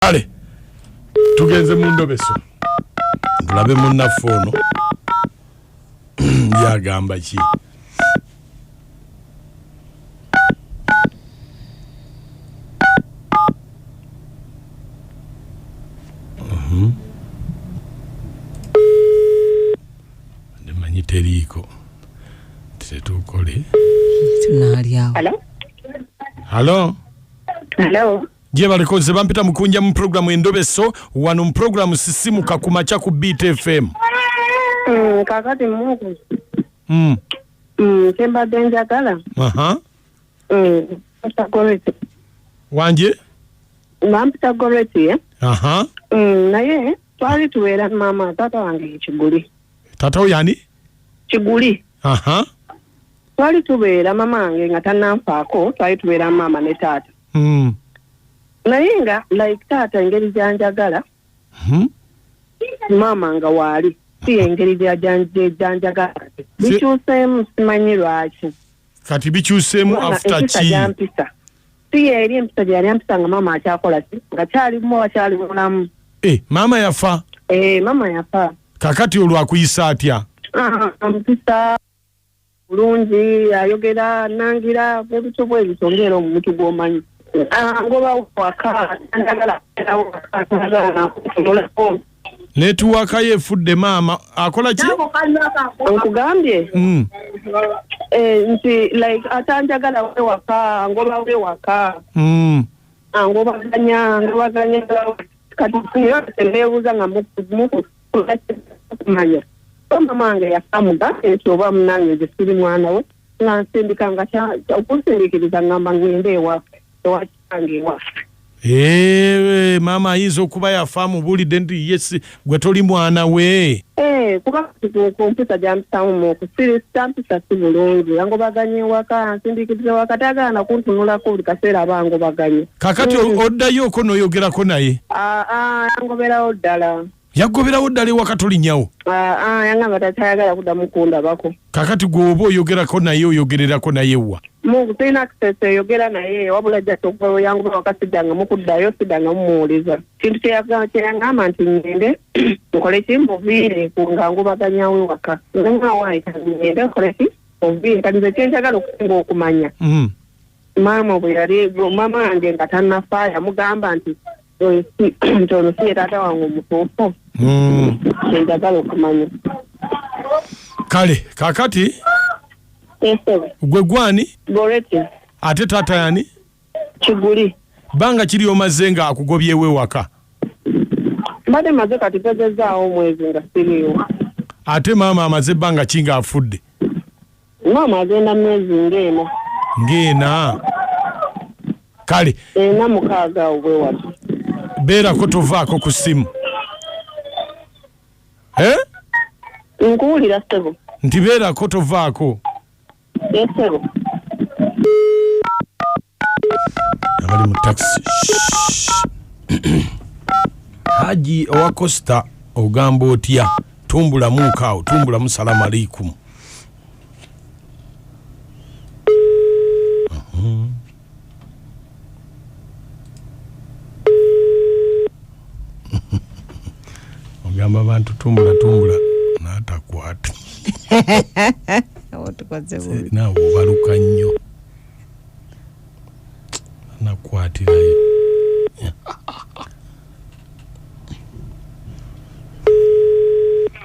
Kale tugenze mu ndobeso tulabe munnaffe ono yagamba ki. Ndimanyi teriiko tetukole. Tunaalyawo. Hello? Halo. Hello? Gyebaleko, nze bampita Mukunja mu puroguramu Endobeso, wano mu puroguramu Sisimuka ku makya ku Beat FM. Kakati muku. Kyembadde njagala. Mpita Goreti. Wanje. Bampita Goreti, eh? Aha. Naye twali tubeera maama, taata wange ye Kiguli. Taata wo yani? Kiguli. Aha. Twali tubeera mama wange nga tannanfaako, twali tubeera maama ne taata. Naye nga like taata engeri gy'anjagala, maama nga waali, si engeri gy'anjagala. Bikyuseemu, simanyi lwaki. Kati bikyuseemu Kubanga after empisa ki? gy'ampisa. Si eri empisa gye yali ampisa nga maama akyakola ki? Nga kyalimu oba kyali mulamu. Maama yafa? Maama yafa. Kakati olwo akuyisa atya? Ampisa bulungi, ayogera, nangira, ebintu bwe bityo ng'era omuntu gw'omanyi. Ngoba waka, njagala kubeera waka, njagala nakutunulako. Netiwaaka ye efudde, maama akola ki? Nkugambye. Nti like atanjagala we waka, ngoba we waka. Ngobaganya, ngobaganya. Kati neebuuza nga mukumanya. Mama wange yafa, mugambe nti oba munange nze siri mwana we, nga nsindika nga okunsindikiriza ngamba ngende ewaffe, ewa kitange ewaffe. Maama ayinza okuba yafa amubuulidde nti ye si gwe toli mwana we. Kuba kati ku mpisa gy'ampisamu muku, kyampisa si bulungi. Angobaganya ewaka, nsindikiriza ewaka, tayagala na kuntunulako, buli kaseera aba angobaganya. Kakati oddayooko n'oyogerako naye? Yangoberawo ddala. Yagoberawo ddala ewaka, tolinyawo? Yangamba tayagala kuddamu kundabako. Kakati gwe oba oyogerako naye, oyogererako naye wa? Mungu, sirina access eyogera naye, wabula just okuva yangoba waka siddangamu kuddayo, siddangamu muwuliza. Kintu kye yangamba nti ngende nkole ki, muviire ku nga ngobaganyawo ewaka. Nze nga waayi, ngende nkole ki, muviire. Kati nze kye njagala okusinga okumanya, maama bwe yali, maama wange nga tannafa, yamugamba nti oyo nti ono si ye taata wange omutuufu. Kye njagala okumanya. Kale kakati Ese. Gwe gwani? Goreti. Ate taata yani? Kiguli. Bbanga kiri omaze nga akugobyewo ewaka? Mbadde maze kati tegezaawo omwezi nga siriiwo. Ate maama amaze ebbanga ki ng'afudde? Maama agenda myezi ng'ena. Ng'ena. Kale. Ena mukaaga awo bwe wati. Beerako tovaako ku ssimu. Nkuwulira ssebo. Nti beerako tovaako. Ssebo. Abali mu taxi. Haji owa Costa, ogamba otya? Tumbulamuuko awo, tumbulamu, salamu alaikum. Ogamba abantu tumbula tumbula n'atakwata. Awo tukoze bubi. Naawe obaluka nnyo, nakwatirayo.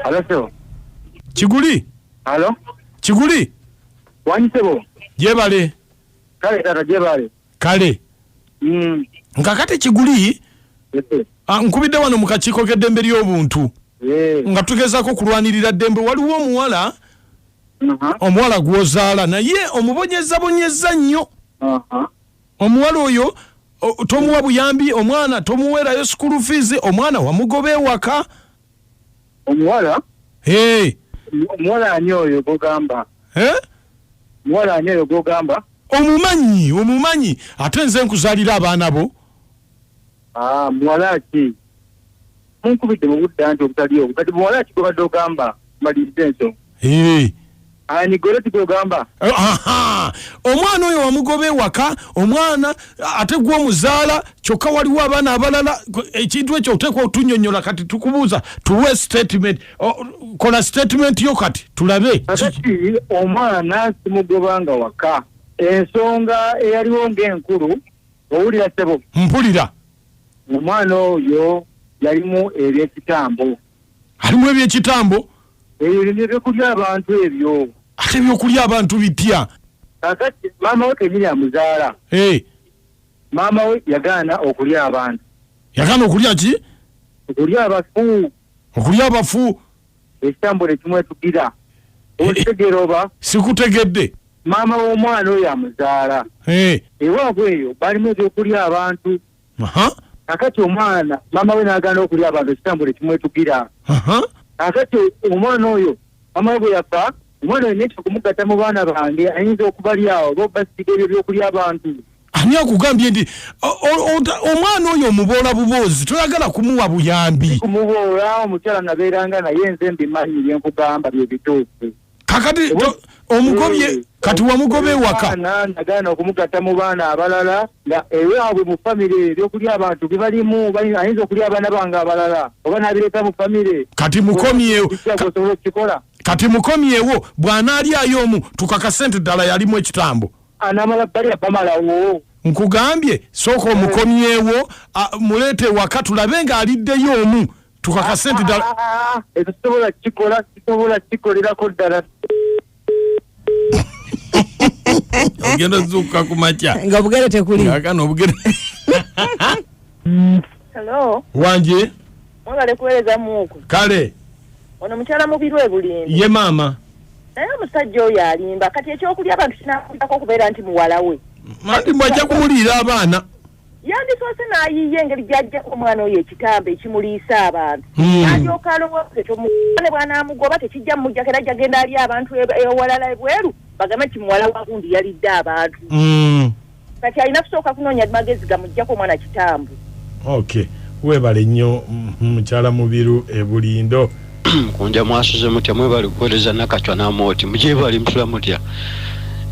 Halo, sebo. Kiguli. Halo. Kiguli. Wanyi sebo. Jebale. Kale tata, jebale. Kale. Nkakati Kiguli, Yes. nkubidde wano mu kakiiko k'eddembe ly'obuntu. Nga tugezaako okulwanirira ddembe, waliwo omuwala, omuwala gw'ozaala naye omubonyezabonyeza nnyo. Omuwala oyo tomuwa buyambi, omwana tomuweerayo school fees, omwana wamugoba ewaka. Omuwala? Hey. Omuwala ani oyo gw'ogamba? Eh? Omuwala ani oyo gw'ogamba? Omumanyi, omumanyi. Ate nze nkuzaalira abaana bo. Muwala ki? Munkubidde mu budde anti obutali obwo. Kati muwala ki gw'obadde ogamba? Maliriza ensonga. Hey. Ani Goreti gw'ogamba? Aha, omwana oyo wamugoba ewaka, omwana ate gwe omuzaala, kyokka waliwo abaana abalala. Ekintu ekyo oteekwa otunyonyola. Kati tukubuuza tuwe statement. Kola statement yo kati tulabe. Kakati omwana simugobanga waka. Ensonga eyaliwo ng'enkulu, owulira ssebo? Mpulira. Omwana oyo yalimu ebyekitambo. Alimu ebyekitambo? Ebyo ebyokulya abantu ebyo. Ate ebyokulya abantu bitya? Kakati maama we kenyini amuzaala. Maama we yagaana okulya abantu. Yagaana okulya ki? Okulya abafu. Okulya abafu. Ekitambo ne kimwetugira. Okitegeera oba? Sikutegedde. Maama w'omwana oyo amuzaala. Ewaabwe eyo balimu ebyokulya abantu. Kakati omwana maama we n'agaana okulya abantu, ekitambo ne kimwetugira. Kakati omwana oyo maama we bwe yafa, omwana oyo nekyo kumugatta mu baana bange ayinza okubalyawo oba obasiga ebyo ebyokulya abantu. Ani akugambye nti omwana oyo omuboola buboozi, toyagala kumuwa buyambi? Kumuboola, omukyala nabeeranga naye nze mbimanyi byenkugamba bye bituufu. Kakati omugobye, kati wamugoba ewaka. Nagaana okumugatta mu baana abalala nga ewaabwe mu famire ebyokulya abantu bibalimu, ayinza okulya abaana bange abalala oba n'abireeta mu famire. Kati mukomyewo. Osobola okukikola. Kati mukomyewo, bw'anaalyayo omu tukakase nti ddala yalimu ekitambo. Anamala balya bamalawo. Nkugambye sooka omukomyewo, muleete ewaka tulabe ng'aliddeyo omu tukakase nti ddala. Ekyo kisobola kikola, kisobola kikolerako ddala. Ogenda zuukuka ku makya nga obugere tekuli. Kaakano obugere. Hello. Wanje. Mwebale kuweereza muuku. Kale. Ono mukyala Mubiru e Bulindi. Ye maama. Naye omusajja oyo alimba. Kati ekyokulya abantu kinaakuyako okubeera nti muwala we. Anti mwajja kumuliira abaana. Yandisoose n'ayiiya engeri gy'ajjako omwana oyo ekitambo ekimuliisa abantu. N'alyoka alowooza ekyo ne bw'anaamugoba tekijja mumuggyako, era ajja genda ali abantu ewalala ebweru bagambe nti muwala wa gundi yalidde abantu. Kati alina kusooka kunoonya magezi gamuggyako omwana kitambo. Okay. Weebale nnyo mukyala Mubiru e Bulindo. Kunja mwasuze mutya, mwebale kuweereza Nakacwa n'Amooti, mugyebale musula mutya.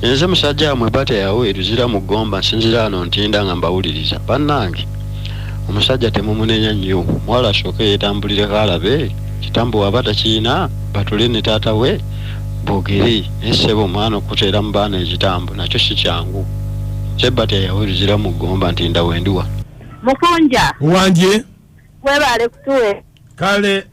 Nze musajja wamwe Bata yawe Luzira mu Ggomba, nsinziira wano Ntinda nga mbawuliriza. Bannange omusajja temumunenya nnyo, muwala asooke yeetambulireko alabe kitambo waba takirina batule ne taata we boogere, naye ssebo omwana okuteera mu baana ekitambo nakyo si kyangu. Nze Bata yawe Luzira mu Ggomba, Ntinda wendi wano. Mukunja. Wanje. Webale kutuwe. Kale.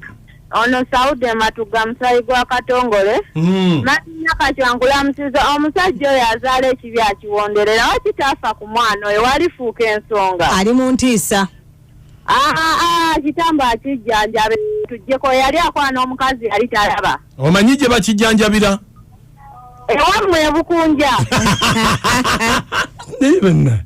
Ono Saude Matuga musayi gwa Katongole. Manya Kachwangula musiza omusajja oyo azaala ekibi akiwonderera wakitaafa ku mwana oyo walifuuka ensonga. Ali mu ntiisa. Kitambo akijjanjabe tujjeko yali akwana omukazi yali talaba. Omanyi gye bakijjanjabira? Ewammwe e Bukunja. Naye banna.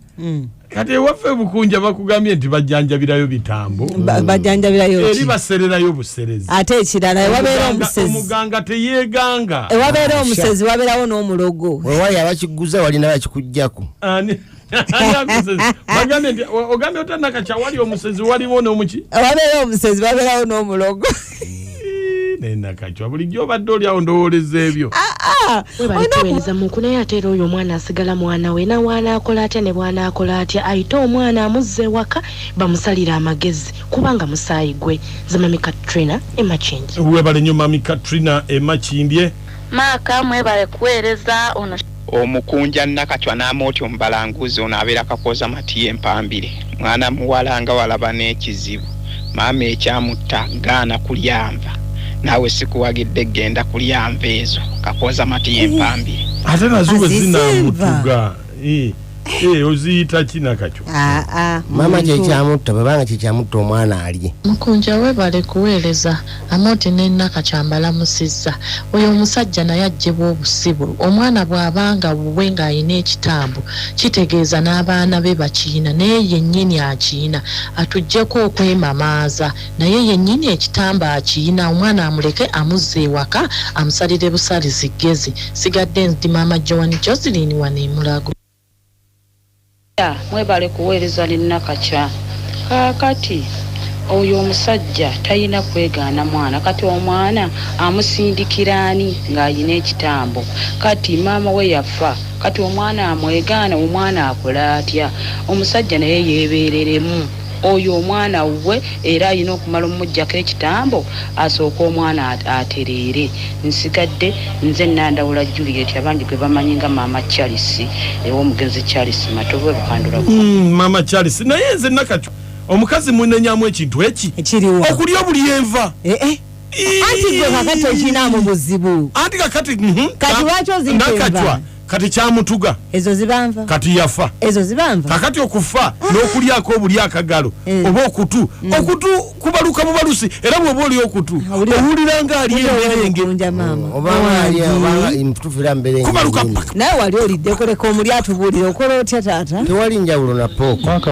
Kati ewaffe Bukunja bakugambye nti bajjanjabirayo bitambo. Bajjanjabirayo ki? Eri basererayo buserezi. Ate ekirala ewabeera omusezi. Omuganga teyeeganga. Ewabeera omusezi wabeerawo n'omulogo. Wewali abakiguza walina bakikuggyako. Ani? Ani amusezi? Bagambye nti ogambye otya Nakacwa wali omusezi waliwo n'omuki? Ewabeera omusezi wabeerawo n'omulogo. Naye Nakacwa bulijjo obadde oli awo ndowooleza ebyo. Webale kuweereza Munku, naye ate era oyo omwana asigala mwana we, nawaanaakola atya ne bw'anaakola atya, ayite omwana amuzze ewaka bamusalire amagezi kubanga musaayi gwe. Nze Mami Katrina e Makindye. Webale nnyo Mami Katrina e Makindye. Maaka mwebale kuweereza ono. Omukunja Nakacwa n'Amooti omubalanguzi ono abeera Kakooza Matiya Empambire. Mwana muwala nga walaba n'ekizibu. Maama ekyamutta gaana kulya nva. Naawe sikuwagidde genda kulya nva ezo. Kakooza Matiya Empambire. Ate nazo bwe Azisimba. zinaamutuga. Oziyita ki Nakacwa? Maama kyekyamutta, bwebanga kyekyamutta omwana alye. Mukunja webale kuweereza. Amooti ne Nakacwa mbalamusizza. Oyo omusajja naye aggyibwa obusibu. Omwana bw'abanga wuwe ng'alina ekitambo, kitegeeza n'abaana be bakiyina, naye yennyini akiyina. Atuggyeko okwemamaaza, naye yennyini ekitambo akiyina. Omwana amuleke amuzze ewaka, amusalire busalizi ggezi. Sigadde ndi Maama Joan Joseline wano e Mulago. Mwebale kuweereza ne Nakacwa. Kaakati Oyo omusajja talina kwegaana mwana. Kati omwana amusindikira ani ng'alina ekitambo? Kati maama we yafa, kati omwana amwegaana, omwana akola atya? Omusajja naye yeebeereremu. Oyo omwana wuwe era alina okumala omuggyako ekitambo asooke omwana atereere. Nsigadde nze Nandawula Juliet, abangi gwe bamanyi nga Maama Charles, ew'omugenzi Charles Matovu e Bukandula. Maama Charles, naye nze Nakacwa omukazi munenyamu ekintu eki Ekiriwa? Okulya obuli enva. Eh, eh. Anti gwe kakati okinaamu buzibu. Anti kakati Kati lwaki oziyita enva? Nakacwa, kati kyamutuga. Ezo zibanva. Kati yafa. Ezo zibanva. Kakati okufa n'okulyako obuli akagalo oba okutu, okutu kubaluka bubalusi, era bw'oba oli okutu owulira nga ali emberenge. Kunja maama. Obanga ali, obanga mutuufu era mbeerenge. Kubaluka. Naye wali oliddeko, leka omuli atubuulire okola otya taata. Tewali njawulo na pooko.